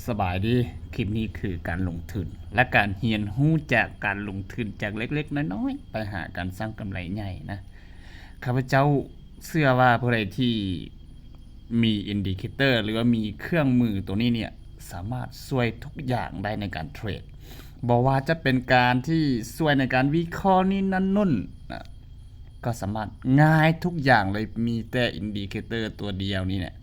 ສະບາຍດີ, ຄລິບນີ້ຄືການລົງທຶນ ແລະ ການຮຽນຮູ້ຈາກການລົງທຶນຈາກເລັກໆນ້ອຍໆ ໄປຫາການສ້າງກຳໄລໃຫຍ່ນະ. ຂ້າພະເຈົ້າເຊື່ອວ່າຜູ້ໃດທີ່ມີອິນດິເຄເຕີ ຫຼືວ່າມີເຄື່ອງມືໂຕນີ້ເນ່ຍ ສາມາດຊ່ວຍທຸກຢ່າງໄດ້ໃນການເທຣດ. ບໍ່ວ່າຈະເປັນການທີ່ຊ່ວຍໃນການວິເຄາະນີ້ນັ້ນໂນ້ນນະ ກໍສາມາດງ່າຍທຸກຢ່າງເລີຍ. ມີແຕ່ອິນດິເຄເຕີຕົວດຽວນີ້ແຫຼະ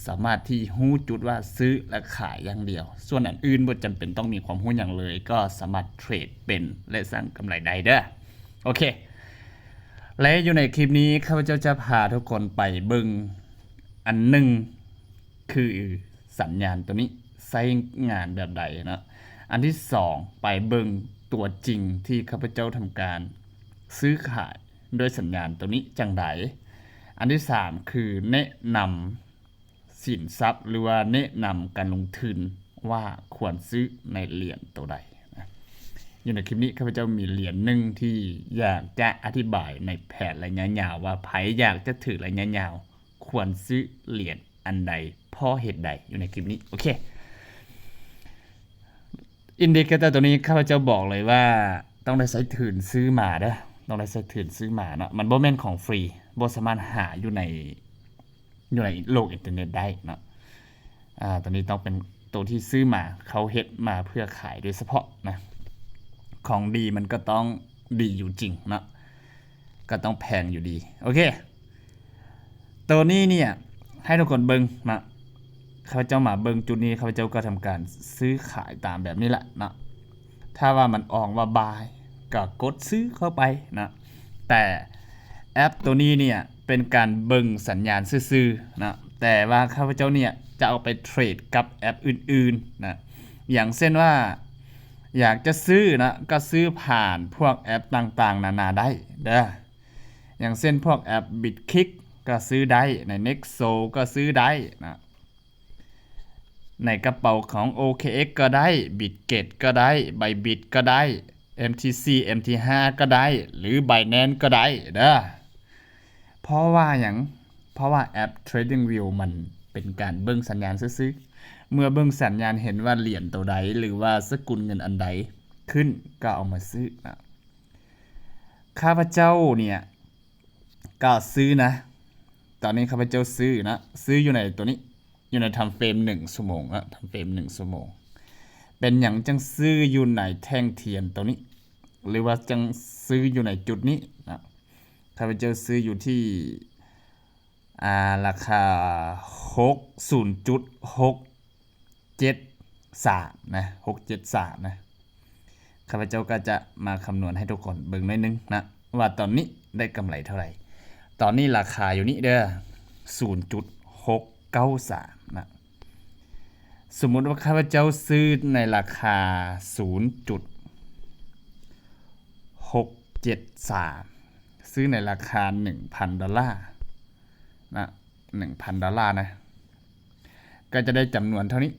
ສາມາດທີ່ຮູ້ຈຸດວ່າຊື້ ແລະ ຂາຍຢ່າງດຽວ. ສ່ວນອັນອື່ນບໍ່ຈຳເປັນຕ້ອງມີຄວາມຮູ້ຫຍັງເລີຍ ກໍສາມາດເທຣດເປັນ ແລະ ສ້າງກຳໄລໄດ້ເດີ້. ໂອເຄ ແລະ ຢູ່ໃນຄລິບນີ້ ຂ້າພະເຈົ້າຈະພາທຸກຄົນໄປເບິ່ງອັນໜຶ່ງ ຄືສັນຍານໂຕນີ້ໃຊ້ງານແບບໃດເນາະ. ອັນທີສອງ ໄປເບິ່ງຕົວຈິງທີ່ຂ້າພະເຈົ້າທຳການຊື້ຂາຍດ້ວຍສັນຍານໂຕນີ້ຈັ່ງໃດ. ອັນທີສາມ ຄືແນະນຳສິນຊັບ ຫຼືວ່າແນະນຳການລົງທຶນວ່າຄວນຊື້ໃນຫຼຽນໂຕໃດນະ. ຢູ່ໃນຄລິບນີ້ ຂ້າພະເຈົ້າມີຫຼຽນໜຶ່ງທີ່ຢາກຈະອະທິບາຍໃນແຜນໄລຍະຍາວ ວ່າໃຜຢາກຈະຖືໄລຍະຍາວ ຄວນຊື້ຫຼຽນອັນໃດ ເພາະເຫດໃດ ຢູ່ໃນຄລິບນີ້. ໂອເຄ ອິນດິເຄເຕີໂຕນີ້ ຂ້າພະເຈົ້າບອກເລີຍວ່າຕ້ອງໄດ້ໃຊ້ທຶນຊື້ມາເດີ້, ຕ້ອງໄດ້ໃຊ້ທຶນຊື້ມາເນາະ. ມັນບໍ່ແມ່ນຂອງຟຣີ, ບໍ່ສາມາດຫາຢູ່ໃນ ຢູ່ໃນໂລກອິນເຕີເນັດໄດ້ເນາະ. ອາ ໂຕນີ້ຕ້ອງເປັນໂຕທີ່ຊື້ມາ, ເຂົາເຮັດມາເພື່ອຂາຍໂດຍສະເພາະນະ. ຂອງດີມັນກໍຕ້ອງດີຢູ່ຈິງເນາະ, ກໍຕ້ອງແພງຢູ່ດີ. ໂອເຄ ໂຕນີ້ເນ່ຍ ໃຫ້ທຸກຄົນເບິ່ງນະ, ຂ້າພະເຈົ້າມາເບິ່ງຈຸດນີ້ ຂ້າພະເຈົ້າກໍທຳການຊື້ຂາຍຕາມແບບນີ້ແຫຼະເນາະ. ຖ້າວ່າມັນອອກວ່າບາຍ ກໍກົດຊື້ເຂົ້າໄປນະ. ແຕ່ແອັບໂຕນີ້ເນ່ຍ ເປັນການເບິ່ງສັນຍານຊື່ໆນະ, ແຕ່ວ່າຂ້າພະເຈົ້າເນ່ຍຈະເອົາໄປເທຣດກັບແອັບອື່ນໆນະ. ຢ່າງເຊັ່ນວ່າ ຢາກຈະຊື້ນະ ກໍຊື້ຜ່ານພວກແອັບຕ່າງໆນານາໄດ້ເດີ້. ຢ່າງເຊັ່ນພວກແອັບບິດຄິກ ກໍຊື້ໄດ້, ໃນເນັກໂຊ ກໍຊື້ໄດ້ນະ, ໃນກະເປົາຂອງໂອເຄເອັກ ກໍໄດ້, ບິດເກັດ ກໍໄດ້, ໄບບິດ ກໍໄດ້, ເອັມທີຊີ ເອັມທີຫ້າ ກໍໄດ້ ຫຼື ໄບແນນ ກໍໄດ້ເດີ້. ເພາະວ່າຫຍັງ? ເພາະວ່າແອັບເທຣດດິ້ງວິວ ມັນເປັນການເບິ່ງສັນຍານຊື່ໆ. ເມື່ອເບິ່ງສັນຍານເຫັນວ່າຫຼຽນໂຕໃດ ຫຼືວ່າສະກຸນເງິນອັນໃດຂຶ້ນ ກໍເອົາມາຊື້ນະ. ຂ້າພະເຈົ້າເນ່ຍກໍຊື້ນະ, ຕອນນີ້ຂ້າພະເຈົ້າຊື້ນະ, ຊື້ຢູ່ໃນໂຕນີ້ ຢູ່ໃນທາມເຟຣມໜຶ່ງຊົ່ວໂມງນະ, ທາມເຟຣມໜຶ່ງຊົ່ວໂມງ. ເປັນຫຍັງຈຶ່ງຊື້ຢູ່ໃນແທ່ງທຽນໂຕນີ້ ຫຼືວ່າຈັ່ງຊື້ຢູ່ໃນຈຸດນີ້ນະ? ຂ້າພະເຈົ້າຊື້ຢູ່ທີ່ ອ່າ ລາຄາຫົກ ສູນຈຸດຫົກເຈັດສາມນະ, ຫົກເຈັດສາມນະ. ຂ້າພະເຈົ້າກໍຈະມາຄຳນວນໃຫ້ທຸກຄົນເບິ່ງໜ້ອຍໜຶ່ງນະ ວ່າຕອນນີ້ໄດ້ກຳໄລເທົ່າໃດ. ຕອນນີ້ລາຄາຢູ່ນີ້ເດີ້ ສູນຈຸດຫົກເກົ້າສາມນະ. ສົມມຸດວ່າຂ້າພະເຈົ້າຊື້ໃນລາຄາສູນຈຸດຫົກເຈັດສາມ ຊື້ໃນລາຄາໜຶ່ງພັນໂດລານະ, ໜຶ່ງພັນໂດລານະ, ກໍຈະໄດ້ຈຳນວນເທົ່ານີ້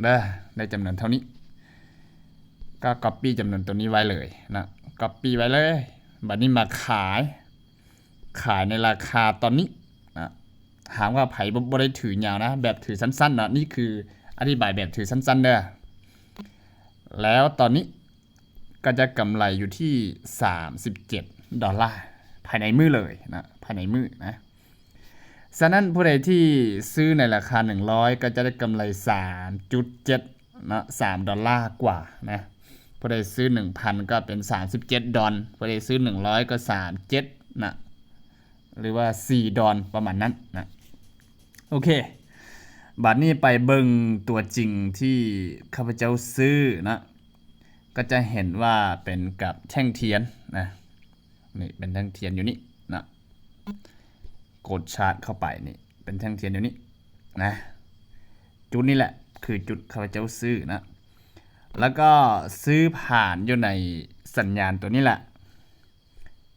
ເດີ້, ໄດ້ຈຳນວນເທົ່ານີ້. ກໍກັອບປີ້ຈຳນວນໂຕນີ້ໄວ້ເລີຍນະ, ກັອບປີ້ໄວ້ເລີຍ. ບັດນີ້ມາຂາຍ, ຂາຍໃນລາຄາຕອນນີ້ນະ. ຫາກວ່າໃຜບໍ່ ບໍ່ໄດ້ຖືຍາວນະ, ແບບຖືສັ້ນໆເນາະ, ນີ້ຄືອະທິບາຍແບບຖືສັ້ນໆເດີ້. ແລ້ວຕອນນີ້ ກໍຈະກຳໄລຢູ່ທີ່ສາມສິບເຈັດໂດລາ ພາຍໃນມື້ເລີຍນະ, ພາຍໃນມື້ນະ. ສະນັ້ນ ຜູ້ໃດທີ່ຊື້ໃນລາຄາໜຶ່ງຮ້ອຍ ກໍຈະໄດ້ກຳໄລສາມຈຸດເຈັດນະ, ສາມໂດລາກວ່ານະ. ຜູ້ໃດຊື້ໜຶ່ງພັນ ກໍເປັນສາມສິບເຈັດດອນ, ຜູ້ໃດຊື້ໜຶ່ງຮ້ອຍ ກໍສາມເຈັດນະ ຫຼືວ່າສີ່ດອນ ປະມານນັ້ນນະ. ໂອເຄ ບາດນີ້ໄປເບິ່ງຕົວຈິງທີ່ຂ້າພະເຈົ້າຊື້ນະ, ກໍຈະເຫັນວ່າເປັນກັບແທ່ງທຽນນະ, ນີ້ເປັນແທ່ງທຽນຢູ່ນີ້ນະ, ກົດຊາດເຂົ້າໄປ ນີ້ເປັນແທ່ງທຽນຢູ່ນີ້ນະ. ຈຸດນີ້ແຫຼະຄືຈຸດຂ້າພະເຈົ້າຊື້ນະ, ແລ້ວກໍຊື້ຜ່ານຢູ່ໃນສັນຍານຕົວນີ້ແຫຼະ.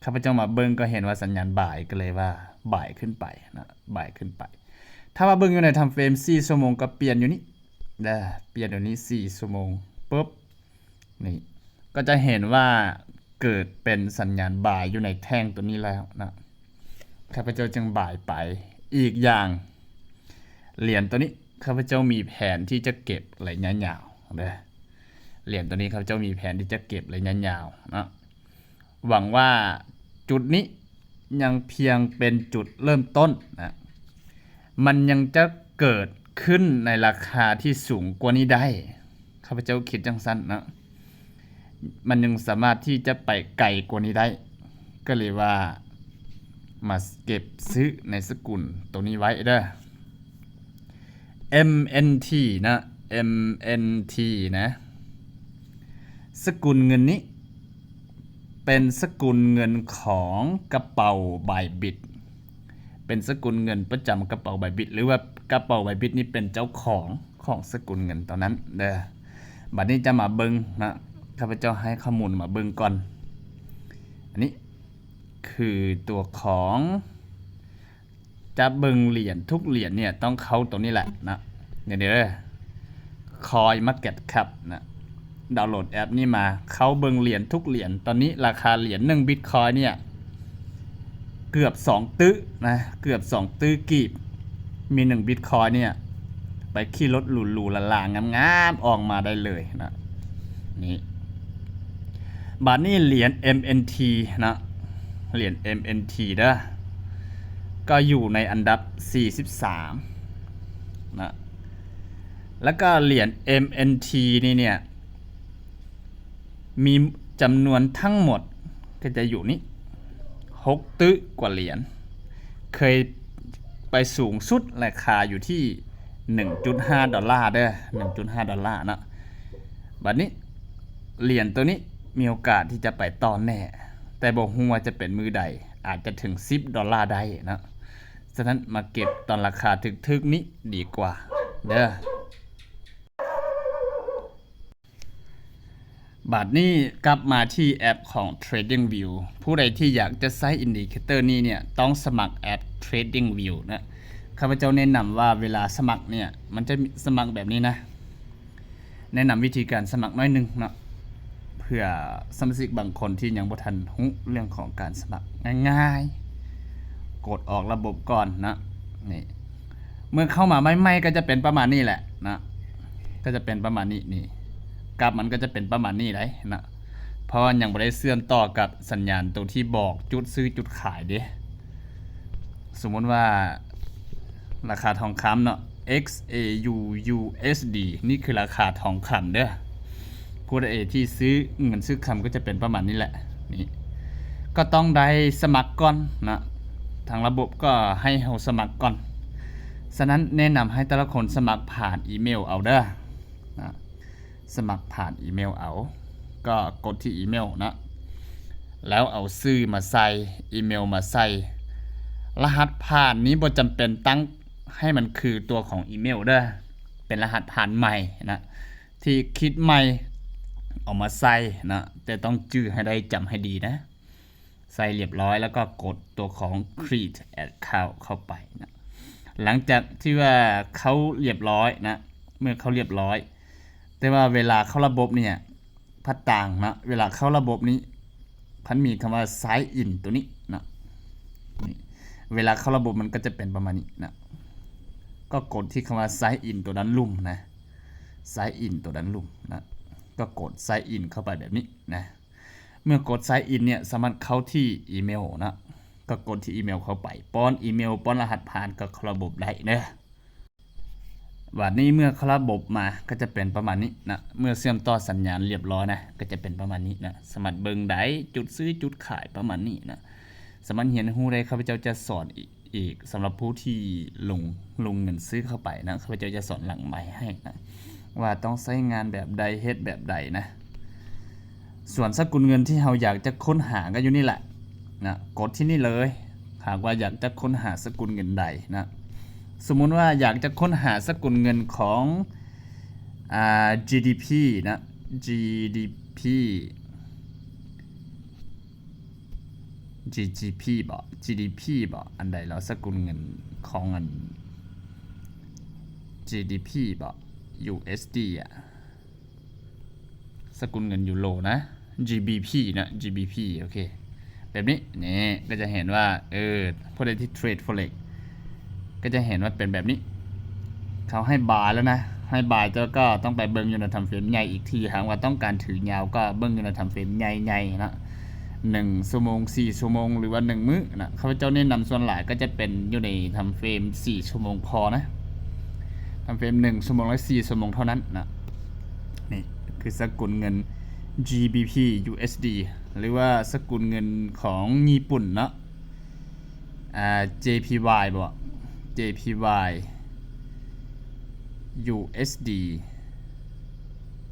ຂ້າພະເຈົ້າມາເບິ່ງກໍເຫັນວ່າສັນຍານບາຍ ກໍເລີຍວ່າບາຍຂຶ້ນໄປນະ, ບາຍຂຶ້ນໄປ. ຖ້າວ່າເບິ່ງຢູ່ໃນທາມເຟຣມສີ່ຊົ່ວໂມງ ກໍປ່ຽນຢູ່ນີ້ເດີ້, ປ່ຽນຢູ່ນີ້ສີ່ຊົ່ວໂມງປຶບ ນີ້ ກໍຈະເຫັນວ່າເກີດເປັນສັນຍານບາຍຢູ່ໃນແທ່ງຕົວນີ້ແລ້ວນະ, ຂ້າພະເຈົ້າຈຶ່ງບາຍໄປ. ອີກຢ່າງ ຫຼຽນຕົວນີ້ ຂ້າພະເຈົ້າມີແຜນທີ່ຈະເກັບໄລຍະຍາວເດີ. ຫຼຽນໂຕນີ້ຂ້າພະເຈົ້າມີແຜນທີ່ຈະເກັບໄລຍະຍາວເນາະ. ຫວັງວ່າຈຸດນີ້ຍັງພຽງເປັນຈຸດເລີ່ມຕົ້ນນະ, ມັນຍັງຈະເກີດຂຶ້ນໃນລາຄາທີ່ສູງກວ່ານີ້ໄດ້. ຂ້າພະເຈົ້າຄິດຈັ່ງຊັ້ນເນາະ. ມັນຍັງສາມາດທີ່ຈະໄປໄກກວ່ານີ້ໄດ້. ກໍເລີຍວ່າມາເກັບຊື້ໃນສະກຸນໂຕນີ້ໄວ້ເດີ. ເອັມເອັນທີ ນະ ເອັມເອັນທີ ນະ. ສະກຸນເງິນນີ້ເປັນສະກຸນເງິນຂອງກະເປົາ Bybit, ເປັນສະກຸນເງິນປະຈຳກະເປົາ Bybit ຫຼືວ່າກະເປົາ Bybit ນີ້ເປັນເຈົ້າຂອງ ຂອງສະກຸນເງິນໂຕນັ້ນເດີ. ບັດນີ້ຈະມາເບິ່ງນະ, ຂ້າພະເຈົ້າໃຫ້ຂໍ້ມູນມາເບິ່ງກ່ອນ. ອັນນີ້ຄືຕົວຂອງ ຈະເບິ່ງຫຼຽນ ທຸກຫຼຽນເນ່ຍຕ້ອງເຂົ້າໂຕນີ້ແຫຼະນະ. ນີ້ເດີ CoinMarketCap ນະ. ດາວໂຫຼດແອັບນີ້ມາ, ເຂົ້າເບິ່ງຫຼຽນທຸກຫຼຽນ. ຕອນນີ້ລາຄາຫຼຽນໜຶ່ງ Bitcoin ເນ່ຍ ເກືອບສອງຕື້ນະ, ເກືອບສອງຕື້ກີບ. ມີໜຶ່ງ Bitcoin ເນ່ຍ ໄປຂີ່ລົດຫຼູໆຫຼາໆງາມໆອອກມາໄດ້ເລີຍນະ. ນີ້ ບາດນີ້ຫຼຽນ ເອັມເອັນທີ ນະ, ຫຼຽນ ເອັມເອັນທີ ເດີ ກໍຢູ່ໃນອັນດັບສີ່ສິບສາມນະ. ແລ້ວກໍຫຼຽນ ເອັມເອັນທີ ນີ້ເນ່ຍ ມີຈຳນວນທັງໝົດກໍຈະຢູ່ນີ້ ຫົກຕື້ກວ່າຫຼຽນ. ເຄີຍໄປສູງສຸດລາຄາຢູ່ທີ່ໜຶ່ງຈຸດຫ້າດອນລາເດີ, ໜຶ່ງຈຸດຫ້າດອນລາເນາະ. ບັດນີ້ຫຼຽນໂຕນີ້ມີໂອກາດທີ່ຈະໄປຕໍ່ແນ່, ແຕ່ບໍ່ຮູ້ວ່າຈະເປັນມື້ໃດ, ອາດຈະເຖິງສິບດອນລາໄດ້ເນາະ. ສະນັ້ນມາເກັບຕອນລາຄາຖືກໆນີ້ດີກວ່າເດີ. ບາດນີ້ກັບມາທີ່ແອັບຂອງ TradingView. ຜູ້ໃດທີ່ຢາກຈະໃຊ້ Indicator ນີ້ເນ່ຍ ຕ້ອງສະໝັກແອັບ TradingView ນະ. ຂ້າພະເຈົ້າແນະນຳວ່າເວລາສະໝັກເນ່ຍ ມັນຈະມີສະໝັກແບບນີ້ນະ. ແນະນຳວິທີການສະໝັກໜ້ອຍໜຶ່ງເນາະ, ເພື່ອສະມາຊິກບາງຄົນທີ່ຍັງບໍ່ທັນຮູ້ເລື່ອງຂອງການສະໝັກງ່າຍໆ. ກົດອອກລະບົບກ່ອນເນາະ. ນີ້ ເມື່ອເຂົ້າມາໃໝ່ໆກໍຈະເປັນປະມານນີ້ແຫຼະນະ, ກໍຈະເປັນປະມານນີ້. ນີ້ ກາບມັນກໍຈະເປັນປະມານນີ້ໄດ໋ນະ, ເພາະວ່າຍັງບໍ່ໄດ້ເຊື່ອມຕໍ່ກັບສັນຍານໂຕທີ່ບອກຈຸດຊື້ຈຸດຂາຍເດ້. ສົມມຸດວ່າລາຄາທອງຄຳເນາະ XAU USD ນີ້ຄືລາຄາທອງຄຳເດີ. ຜູ້ໃດທີ່ຊື້ເງິນຊື້ຄຳກໍຈະເປັນປະມານນີ້ແຫຼະ. ນີ້ ກໍຕ້ອງໄດ້ສະໝັກກ່ອນນະ, ທາງລະບົບກໍໃຫ້ເຮົາສະໝັກກ່ອນ. ສະນັ້ນແນະນຳໃຫ້ແຕ່ລະຄົນສະໝັກຜ່ານອີເມວເອົາເດີນະ. ສະໝັກຜ່ານອີເມວເອົາ, ກໍກົດທີ່ອີເມວເນາະ, ແລ້ວເອົາຊື່ມາໃສ່, ອີເມວມາໃສ່. ລະຫັດຜ່ານນີ້ບໍ່ຈຳເປັນຕັ້ງໃຫ້ມັນຄືຕົວຂອງອີເມວເດີ, ເປັນລະຫັດຜ່ານໃໝ່ນະ ທີ່ຄິດໃໝ່ເອົາມາໃສ່ນະ, ແຕ່ຕ້ອງຈື່ໃຫ້ໄດ້, ຈຳໃຫ້ດີນະ. ໃສ່ລຽບຮ້ອຍ ແລ້ວກໍກົດຕົວຂອງ Create Account ເຂົ້າໄປນະ. ຫຼັງຈາກທີ່ວ່າເຂົ້າລຽບຮ້ອຍນະ, ເມື່ອເຂົ້າລຽບຮ້ອຍ ແຕ່ວ່າເວລາເຂົ້າລະບົບເນ່ຍພັດຕ່າງນະ, ເວລາເຂົ້າລະບົບນີ້ພັດມີຄຳວ່າ Sign In ຕົວນີ້ນະ. ນີ້ ເວລາເຂົ້າລະບົບມັນກໍຈະເປັນປະມານນີ້ນະ, ກໍກົດທີ່ຄຳວ່າ Sign In ຕົວດ້ານລຸ່ມນະ, Sign In ຕົວດ້ານລຸ່ມນະ, ກໍກົດ Sign In ເຂົ້າໄປແບບນີ້ນະ. ເມື່ອກົດ Sign In ເນ່ຍ ສາມາດເຂົ້າທີ່ອີເມວນະ, ກໍກົດທີ່ອີເມວເຂົ້າໄປ, ປ້ອນອີເມວ, ປ້ອນລະຫັດຜ່ານ ກໍເຂົ້າລະບົບໄດ້ເດີ. ບາດນີ້ເມື່ອເຂົ້າລະບົບມາ ກໍຈະເປັນປະມານນີ້ນະ, ເມື່ອເຊື່ອມຕໍ່ສັນຍານລຽບຮ້ອຍນະ ກໍຈະເປັນປະມານນີ້ນະ, ສາມາດເບິ່ງໄດ້ ຈຸດຊື້ຈຸດຂາຍປະມານນີ້ນະ, ສາມາດຮຽນຮູ້ໄດ້. ຂ້າພະເຈົ້າຈະສອນອີກ ອີກສຳລັບຜູ້ທີ່ລົງ ລົງເງິນຊື້ເຂົ້າໄປນະ, ຂ້າພະເຈົ້າຈະສອນຫຼັງໄມໃຫ້ນະ ວ່າຕ້ອງໃຊ້ງານແບບໃດ ເຮັດແບບໃດນະ. ສ່ວນສະກຸນເງິນທີ່ເຮົາຢາກຈະຄົ້ນຫາກໍຢູ່ນີ້ແຫຼະນະ, ກົດທີ່ນີ້ເລີຍ ຫາກວ່າຢາກຈະຄົ້ນຫາສະກຸນເງິນໃດນະ. ສົມມຸດວ່າຢາກຈະຄົ້ນຫາສະກຸນເງິນຂອງ ອ່າ GDP ນະ, GDP GGP ບໍ GDP ບໍ ອັນໃດລະ ສະກຸນເງິນຂອງອັນ GDP ບໍ USD ອະ ສະກຸນເງິນຢູໂຣນະ GBP ນະ GBP ໂອເຄ ແບບນີ້ ນີ້ ກໍຈະເຫັນວ່າ ເອີ ຜູ້ໃດທີ່ເທຣດ Forex ກໍຈະເຫັນວ່າເປັນແບບນີ້. ເຂົາໃຫ້ບາຍແລ້ວນະ ໃຫ້ບາຍ ເຈົ້າກໍຕ້ອງໄປເບິ່ງຢູ່ໃນທຳເຟຣມໃຫຍ່ອີກທີ. ຫາກວ່າຕ້ອງການຖືຍາວກໍເບິ່ງຢູ່ໃນທຳເຟຣມໃຫຍ່ໆເນາະ ໜຶ່ງຊົ່ວໂມງ ສີ່ຊົ່ວໂມງ ຫຼືວ່າໜຶ່ງມື້ນະ. ຂ້າພະເຈົ້າແນະນຳສ່ວນຫຼາຍກໍຈະເປັນຢູ່ໃນທຳເຟຣມສີ່ຊົ່ວໂມງພໍນະ ທຳເຟຣມໜຶ່ງຊົ່ວໂມງ ແລະ ສີ່ຊົ່ວໂມງເທົ່ານັ້ນນະ. ນີ້ຄືສະກຸນເງິນ GBP USD ຫຼືວ່າສະກຸນເງິນຂອງຍີ່ປຸ່ນເນາະ ອ່າ JPY ບໍ JPY USD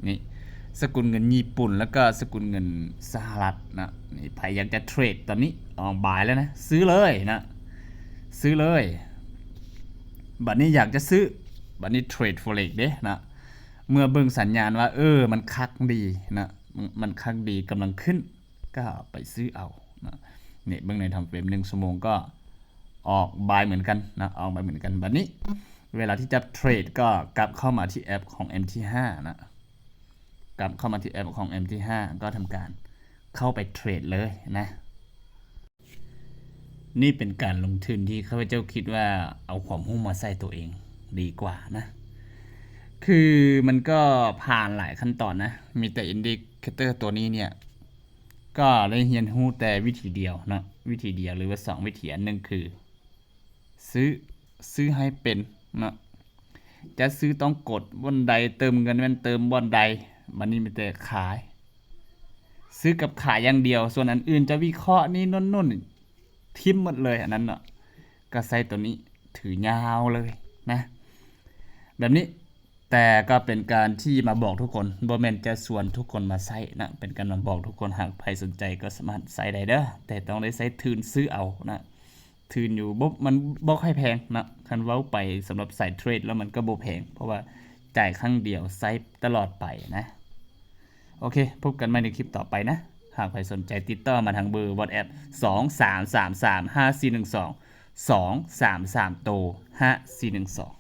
ນີ້ສະກຸນເງິນຍີ່ປຸ່ນ ແລ້ວກໍສະກຸນເງິນສະຫະລັດນະ. ນີ້ໃຜຢາກຈະເທຣດຕອນນີ້ ອອກບາຍແລ້ວນະ ຊື້ເລີຍນະ ຊື້ເລີຍ. ບັດນີ້ຢາກຈະຊື້ ບັດນີ້ເທຣດ Forex ເດ້ນະ ເມື່ອເບິ່ງສັນຍານວ່າ ເອີ ມັນຄັກດີນະ ມັນຄັກດີ ກຳລັງຂຶ້ນ ກໍໄປຊື້ເອົານະ. ນີ້ເບິ່ງໃນທຳເຟຣມໜຶ່ງຊົ່ວໂມງກໍອອກບາຍເໝືອນກັນນະ ອອກບາຍເໝືອນກັນ. ບັດນີ້ເວລາທີ່ຈະເທຣດກໍກັບເຂົ້າມາທີ່ແອັບຂອງ MT5 ນະ ກັບເຂົ້າມາທີ່ແອັບຂອງ MT5 ກໍທຳການເຂົ້າໄປເທຣດເລີຍນະ. ນີ້ເປັນການລົງທຶນທີ່ຂ້າພະເຈົ້າຄິດວ່າເອົາຄວາມຮູ້ມາໃສ່ຕົວເອງດີກວ່ານະ ຄືມັນກໍຜ່ານຫຼາຍຂັ້ນຕອນນະ ມີແຕ່ Indicator ຕົວນີ້ເນຍ ກໍໄດ້ຮຽນຮູ້ແຕ່ວິທີດຽວເນາະ ວິທີດຽວ ຫຼືວ່າສອງວິທີ. ອັນໜຶ່ງຄື ຊື້ ຊື້ໃຫ້ເປັນເນາະ ຈະຊື້ຕ້ອງກົດບ່ອນໃດ ເຕີມເງິນແມ່ນເຕີມບ່ອນໃດ. ບັດນີ້ມີແຕ່ຂາຍ ຊື້ກັບຂາຍຢ່າງດຽວ ສ່ວນອັນອື່ນຈະວິເຄາະນີ້ໂນ່ນໆ ຖິ້ມໝົດເລີຍ ອັນນັ້ນເນາະ. ກໍໃຊ້ຕົວນີ້ຖືຍາວເລີຍນະ ແບບນີ້. ແຕ່ກໍເປັນການທີ່ມາບອກທຸກຄົນ ບໍ່ແມ່ນຈະຊວນທຸກຄົນມາໃຊ້ນະ ເປັນການມາບອກທຸກຄົນ. ຫາກໃຜສົນໃຈກໍສາມາດໃຊ້ໄດ້ເດີ ແຕ່ຕ້ອງໄດ້ໃຊ້ທຶນຊື້ເອົານະ ທຶນຢູ່ບໍ່ ມັນບໍ່ຄ່ອຍແພງນະ. ຄັນເວົ້າໄປສຳລັບສາຍເທຣດແລ້ວມັນກໍບໍ່ແພງ ເພາະວ່າຈ່າຍຄັ້ງດຽວໃຊ້ຕະຫຼອດໄປນະ. ໂອເຄ ພົບກັນໃໝ່ໃນຄລິບຕໍ່ໄປນະ. ຫາກໃຜສົນໃຈຕິດຕໍ່ມາທາງເບີ WhatsApp ສອງສາມສາມສາມຫ້າສີ່ໜຶ່ງສອງ ສອງສາມສາມໂຕຫ້າສີ່ໜຶ່ງສອງ.